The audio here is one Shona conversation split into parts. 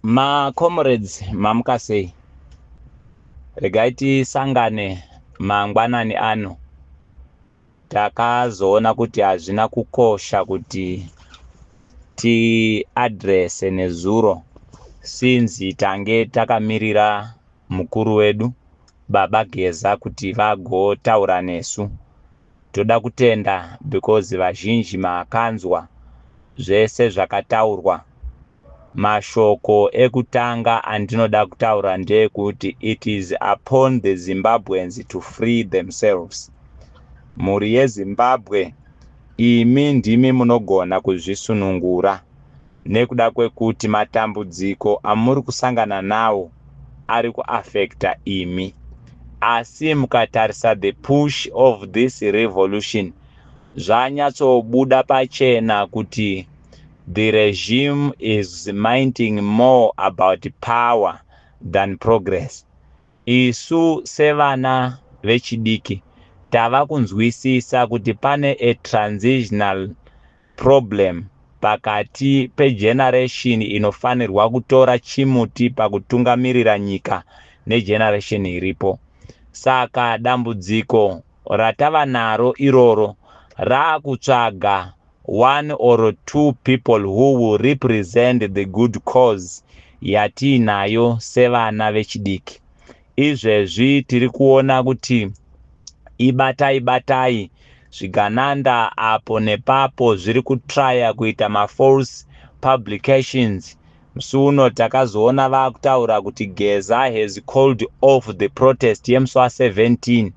Macomrades, mamuka sei? Regai tisangane mangwanani ano. Takazoona kuti hazvina kukosha kuti tiadrese nezuro since tange takamirira mukuru wedu Baba Geza kuti vagotaura nesu. Toda kutenda because vazhinji makanzwa zvese zvakataurwa. Mashoko ekutanga andinoda kutaura ndeekuti it is upon the Zimbabweans to free themselves. Mhuri yeZimbabwe, imi ndimi munogona kuzvisunungura nekuda kwekuti matambudziko amuri kusangana nawo ari kuafecta imi. Asi mukatarisa the push of this revolution, zvanyatsobuda pachena kuti the regime is minding more about power than progress. Isu sevana vechidiki tava kunzwisisa kuti pane a transitional problem pakati pegeneration inofanirwa kutora chimuti pakutungamirira nyika negeneration iripo. Saka dambudziko ratava naro iroro raakutsvaga one or two people who will represent the good cause yatiinayo sevana vechidiki. Izvezvi tiri kuona kuti ibatai batai zvigananda apo nepapo zviri kutraya kuita mafalse publications. Musi uno takazoona vaakutaura kuti Geza has called off the protest yemusi wa17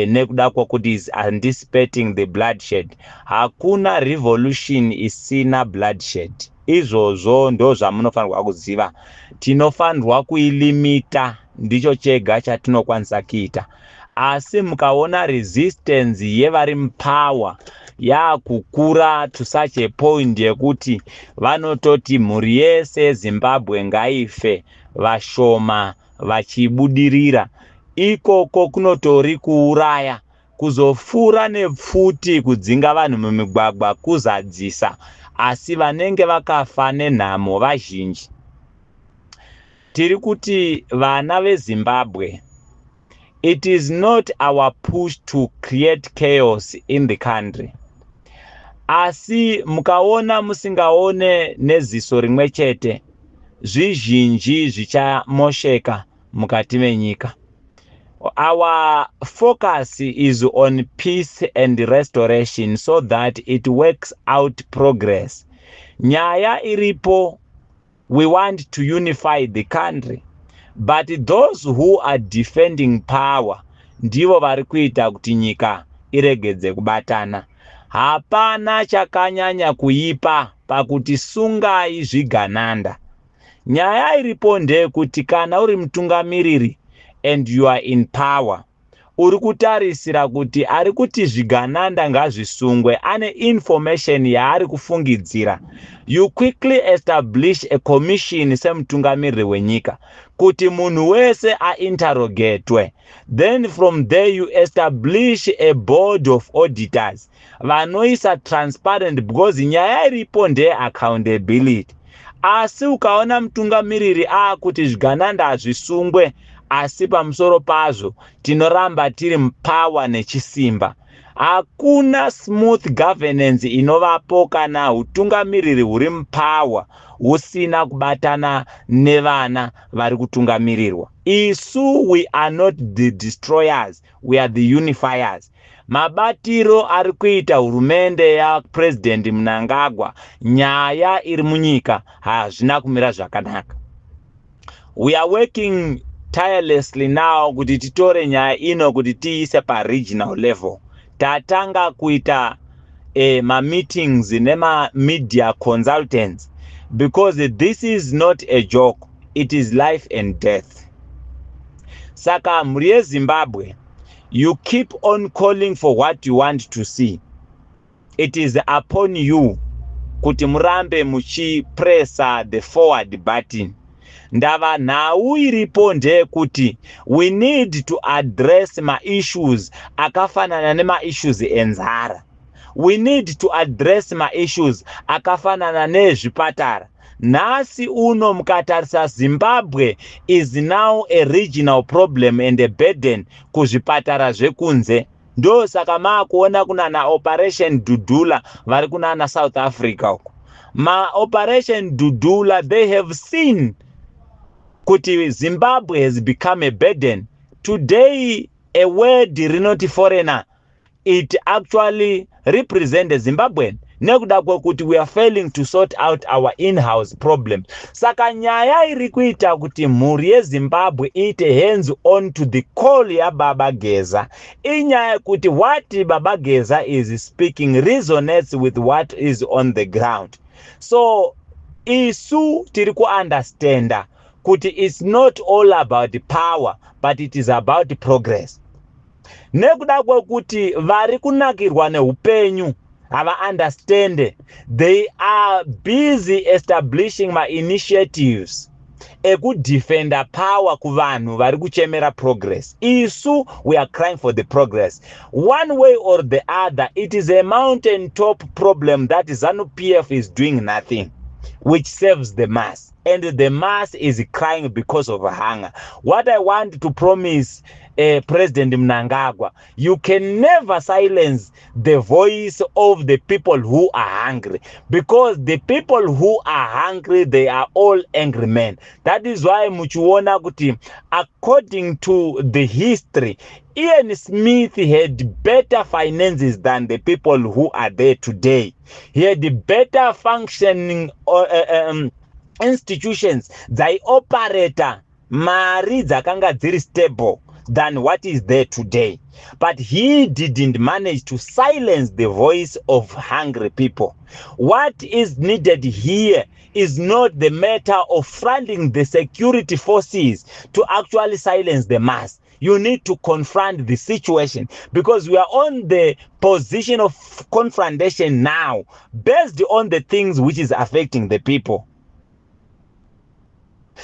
nekuda kwekuti is anticipating the bloodshed. Hakuna revolution isina bloodshed. Izvozvo ndo zvamunofanirwa kuziva. Tinofanirwa kuilimita, ndicho chega chatinokwanisa kuita. Asi mukaona resistance yevari mupower yaakukura to such a point yekuti vanototi mhuri yese yeZimbabwe ngaife, vashoma vachibudirira, ikoko kunotori kuuraya. Kuzofura nepfuti kudzinga vanhu mumigwagwa kuzadzisa, asi vanenge vakafa nenhamo vazhinji. Tiri kuti vana veZimbabwe, it is not our push to create chaos in the country, asi mukaona musingaone neziso rimwe chete, zvizhinji zvichamosheka mukati menyika. Our focus is on peace and restoration so that it works out progress. Nyaya iripo, we want to unify the country, but those who are defending power ndivo vari kuita kuti nyika iregedze kubatana. Hapana chakanyanya kuipa pakuti sungai zvigananda. Nyaya iripo ndeyekuti kana uri mutungamiriri and you are in power, uri kutarisira kuti ari kuti zvigananda ngazvisungwe ane information yaari kufungidzira. You quickly establish a commission semutungamiriri wenyika kuti munhu wese ainterrogatwe. Then from there you establish a board of auditors vanoisa transparent, because nyaya iripo ndeyeaccountability. Asi ukaona mutungamiriri aakuti zvigananda hazvisungwe, asi pamusoro pazvo tinoramba tiri mupower nechisimba, hakuna smooth governance inovapo kana utungamiriri huri mupower husina kubatana nevana vari kutungamirirwa. Isu, we are not the destroyers, we are the unifiers. Mabatiro ari kuita hurumende yaPurezidendi Mnangagwa nyaya iri munyika hazvina kumira zvakanaka. We are working tirelessly now kuti titore nyaya ino kuti tiise paregional level. Tatanga kuita mameetings nemamedia consultants because this is not a joke, it is life and death. Saka mhuri yeZimbabwe, you keep on calling for what you want to see. It is upon you kuti murambe muchipressa the forward button. Ndava nhau iripo ndeyekuti we need to address maissues akafanana nemaissues enzara. We need to address maissues akafanana neezvipatara. Nhasi uno mukatarisa, Zimbabwe is now a regional problem and a burden kuzvipatara zvekunze. Ndosaka maakuona kunana Operation Dudula vari kunana South Africa uko. MaOperation Dudula, they have seen kuti Zimbabwe has become a burden. Today a word rinoti foreigner, it actually represent a Zimbabwean, nekuda kwekuti we are failing to sort out our in-house problem. Saka nyaya iri kuita kuti mhuri yeZimbabwe iite hands on to the call yaBaba Geza inyaya yekuti what Baba Geza is speaking resonates with what is on the ground. So isu tiri kuunderstanda kuti it's not all about power, but it is about progress, nekuda kwekuti vari kunakirwa neupenyu havaunderstande. They are busy establishing mainitiatives ekudefenda power kuvanhu vari kuchemera progress. Isu we are crying for the progress. One way or the other, it is a mountain top problem that ZANU PF is doing nothing which serves the mass, and the mass is crying because of hunger. What I want to promise President Mnangagwa, you can never silence the voice of the people who are hungry, because the people who are hungry, they are all angry men. That is why muchiona kuti according to the history, Ian Smith had better finances than the people who are there today. He had better functioning institutions dzaioperata, mari dzakanga dziri stable than what is there today, but he didn't manage to silence the voice of hungry people. What is needed here is not the matter of funding the security forces to actually silence the mass. You need to confront the situation, because we are on the position of confrontation now based on the things which is affecting the people.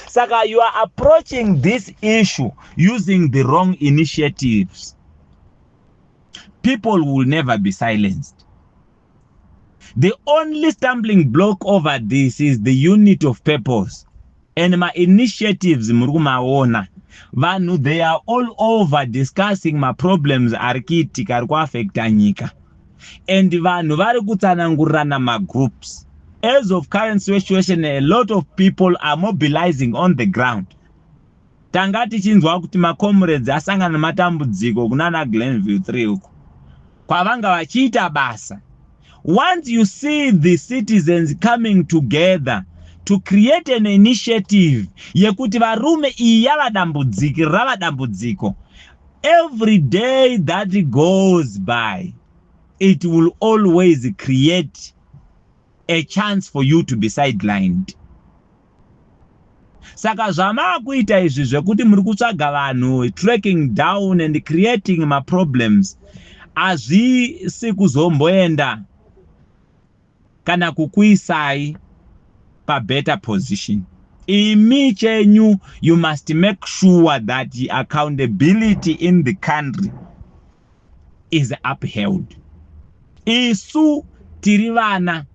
Saka you are approaching this issue using the wrong initiatives. People will never be silenced. The only stumbling block over this is the unit of purpose and mainitiatives muri kumaona. Vanhu, they are all over discussing maproblems ari kuitika, ari kuafecta nyika, and vanhu vari kutsanangurirana magroups. As of current situation, a lot of people are mobilizing on the ground. Tanga tichinzwa kuti macomrades asangana nematambudziko kunana Glenview 3 uko kwavanga vachiita basa. Once you see the citizens coming together to create an initiative yekuti varume, iyi yava dambudziko, rava dambudziko, every day that goes by, it will always create a chance for you to be sidelined. Saka zvamaakuita izvi zvekuti muri kutsvaga vanhu, tracking down and creating maproblems, hazvisi kuzomboenda kana kukuisai pabetter position. Imi chenyu, you must make sure that the accountability in the country is upheld. Isu tiri vana,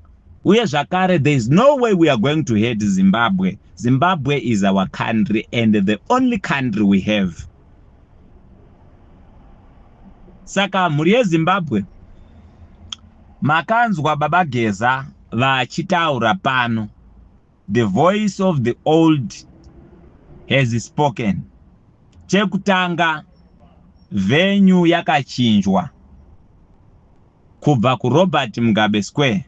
uye zvakare there is no way we are going to hate Zimbabwe. Zimbabwe is our country and the only country we have. Saka mhuri yeZimbabwe, makanzwa Baba Geza vachitaura pano. The voice of the old has spoken. Chekutanga, venue yakachinjwa kubva kuRobert Mugabe Square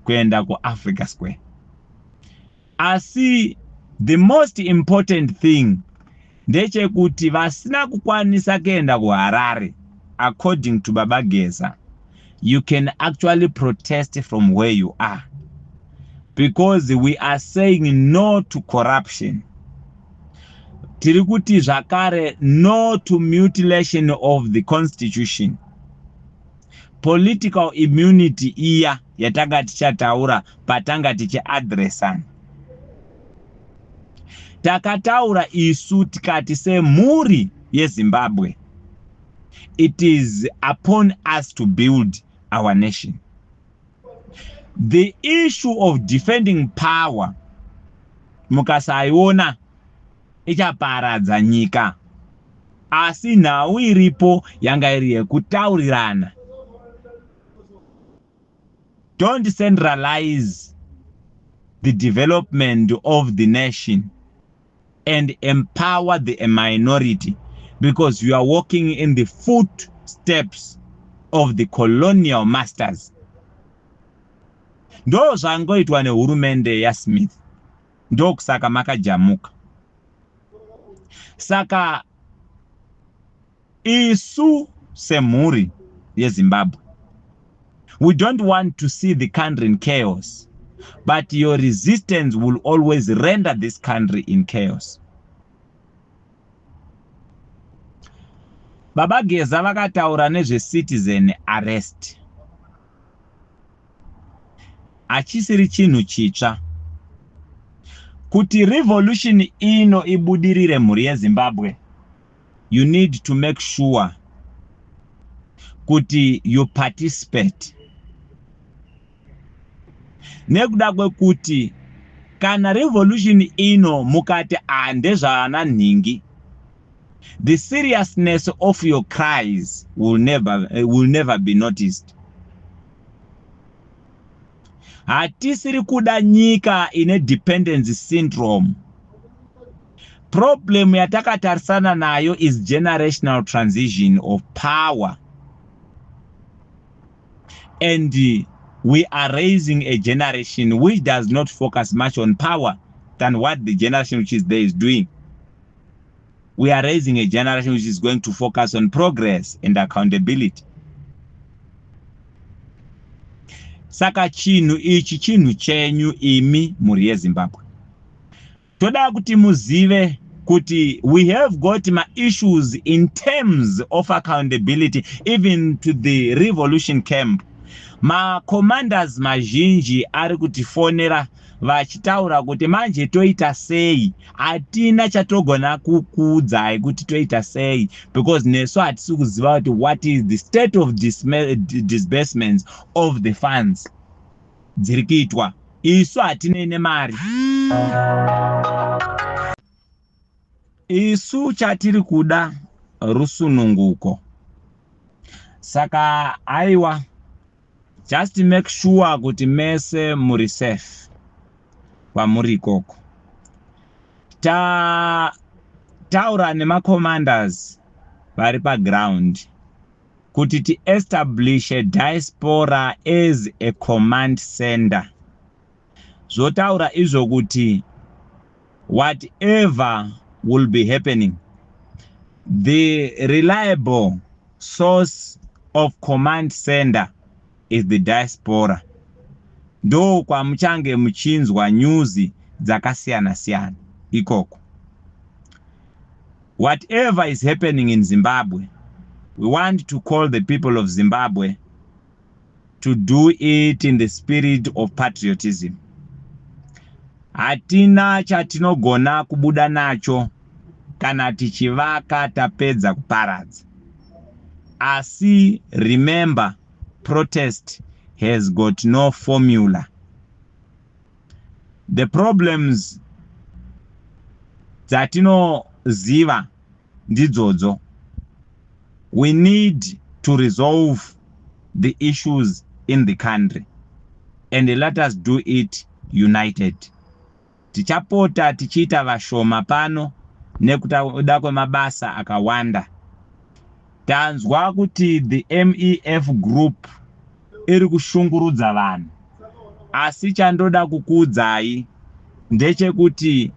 kuenda kuAfrica Square. Asi the most important thing ndechekuti vasina kukwanisa kuenda kuHarare, according to Baba Geza, you can actually protest from where you are, because we are saying no to corruption. Tiri kuti zvakare no to mutilation of the constitution. Political immunity iya yatanga tichataura patanga tichiadresana, takataura isu tikati semhuri yeZimbabwe, it is upon us to build our nation. The issue of defending power Mukasaiona, ichaparadza nyika. Asi nhau iripo yanga iri yekutaurirana. Don't centralize the development of the nation and empower the minority, because you are walking in the footsteps of the colonial masters. Ndo zvangoitwa nehurumende yaSmith, ndokusaka makajamuka. Saka isu semhuri yeZimbabwe, we don't want to see the country in chaos, but your resistance will always render this country in chaos. Baba Geza vakataura nezvecitizen arrest. Hachisiri chinhu chitsva. Kuti revolution ino ibudirire, mhuri yeZimbabwe, you need to make sure kuti you participate, nekuda kwekuti kana revolution ino mukati handezvana nhingi, the seriousness of your cries will never be noticed. Hatisiri kuda nyika ine dependency syndrome. Problem yatakatarisana nayo is generational transition of power, and we are raising a generation which does not focus much on power than what the generation which is there is doing. We are raising a generation which is going to focus on progress and accountability. Saka chinhu ichi chinhu chenyu imi, mhuri yeZimbabwe. Toda kuti muzive kuti we have got maissues in terms of accountability even to the revolution camp. Macommanders mazhinji ari kutifonera vachitaura kuti manje toita sei? Hatina chatogona kukuudzai kuti toita sei, because nesu hatisi kuziva kuti what is the state of disbursements of the funds dziri kuitwa. Isu hatinei nemari. Isu chatiri kuda rusununguko. Saka aiwa, just make sure kuti mese muri safe kwamuri ikoko. Tataura nemacommanders vari paground kuti tiestablishe diaspora as a command center. Zvotaura izvo kuti whatever will be happening, the reliable source of command center is the diaspora. Ndo kwamuchange muchinzwa nyuzi dzakasiyana-siyana ikoko. Whatever is happening in Zimbabwe, we want to call the people of Zimbabwe to do it in the spirit of patriotism. Hatina chatinogona kubuda nacho kana tichivaka tapedza kuparadza. Asi remember, protest has got no formula. The problems dzatinoziva ndidzodzo. We need to resolve the issues in the country, and let us do it united. Tichapota tichiita vashoma pano nekuda kwemabasa akawanda. Tanzwa kuti the MEF Group iri kushungurudza vanhu, asi chandoda kukuudzai ndechekuti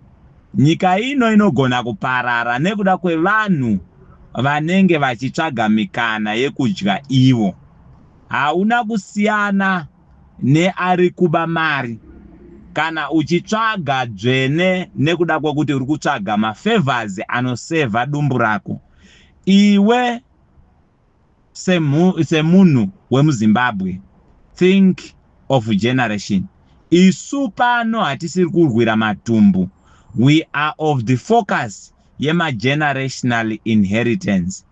nyika ino inogona kuparara nekuda kwevanhu vanenge vachitsvaga mikana yekudya ivo. Hauna kusiyana neari kuba mari kana uchitsvaga dzvene nekuda kwekuti uri kutsvaga mafavors anosevha dumbu rako. Iwe semunhu wemuZimbabwe, think of generation. Isu pano hatisiri kurwira matumbu. We are of the focus yemagenerational inheritance,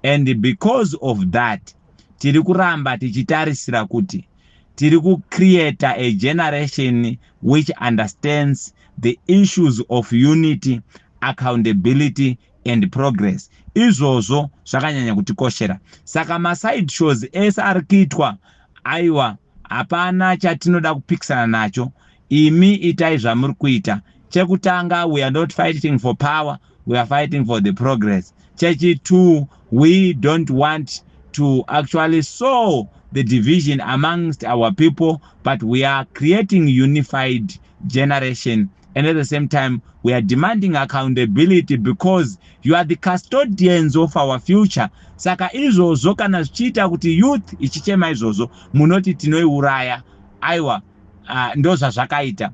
and because of that tiri kuramba tichitarisira kuti tiri kucreata a generation which understands The issues of unity, accountability and progress, izvozvo zvakanyanya kutikoshera. Saka maside shows ese ari kuitwa, aiwa, hapana chatinoda kupikisana nacho. Imi itai zvamuri kuita. Chekutanga, we are not fighting for power, we are fighting for the progress. Chechi2, we don't want to actually sow the division amongst our people, but we are creating unified generation, and at the same time we are demanding accountability because you are the custodians of our future. Saka izvozvo kana zvichiita kuti youth ichichema izvozvo, munoti tinoiuraya. Aiwa, ndo zvazvakaita,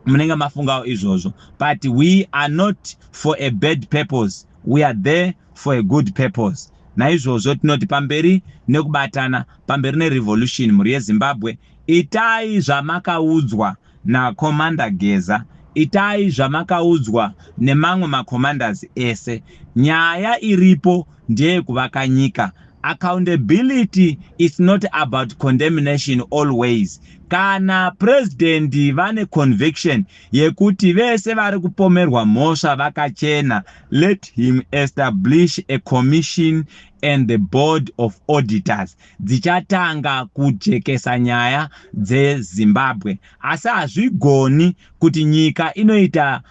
munenge mafungawo izvozvo. But we are not for a bad purpose, we are there for a good purpose. Naizvozvo tinoti pamberi nekubatana, pamberi nerevolution. Mhuri yeZimbabwe, itai zvamakaudzwa naCommander Geza, itai zvamakaudzwa nemamwe macommanders ese. Nyaya iripo ndeyekuvaka nyika. Accountability is not about condemnation always. Kana purezidendi vane conviction yekuti vese vari kupomerwa mhosva vakachena, let him establish a commission and the board of auditors dzichatanga kujekesa nyaya dzeZimbabwe. Asi hazvigoni kuti nyika inoita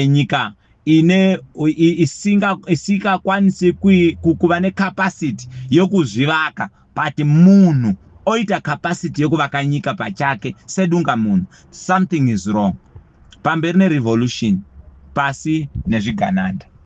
nyika ine isingakwanisi kuva necapacity yokuzvivaka, but munhu oita capacity yekuvaka nyika pachake sedunga munhu. Something is wrong. Pamberi nerevolution, pasi nezvigananda.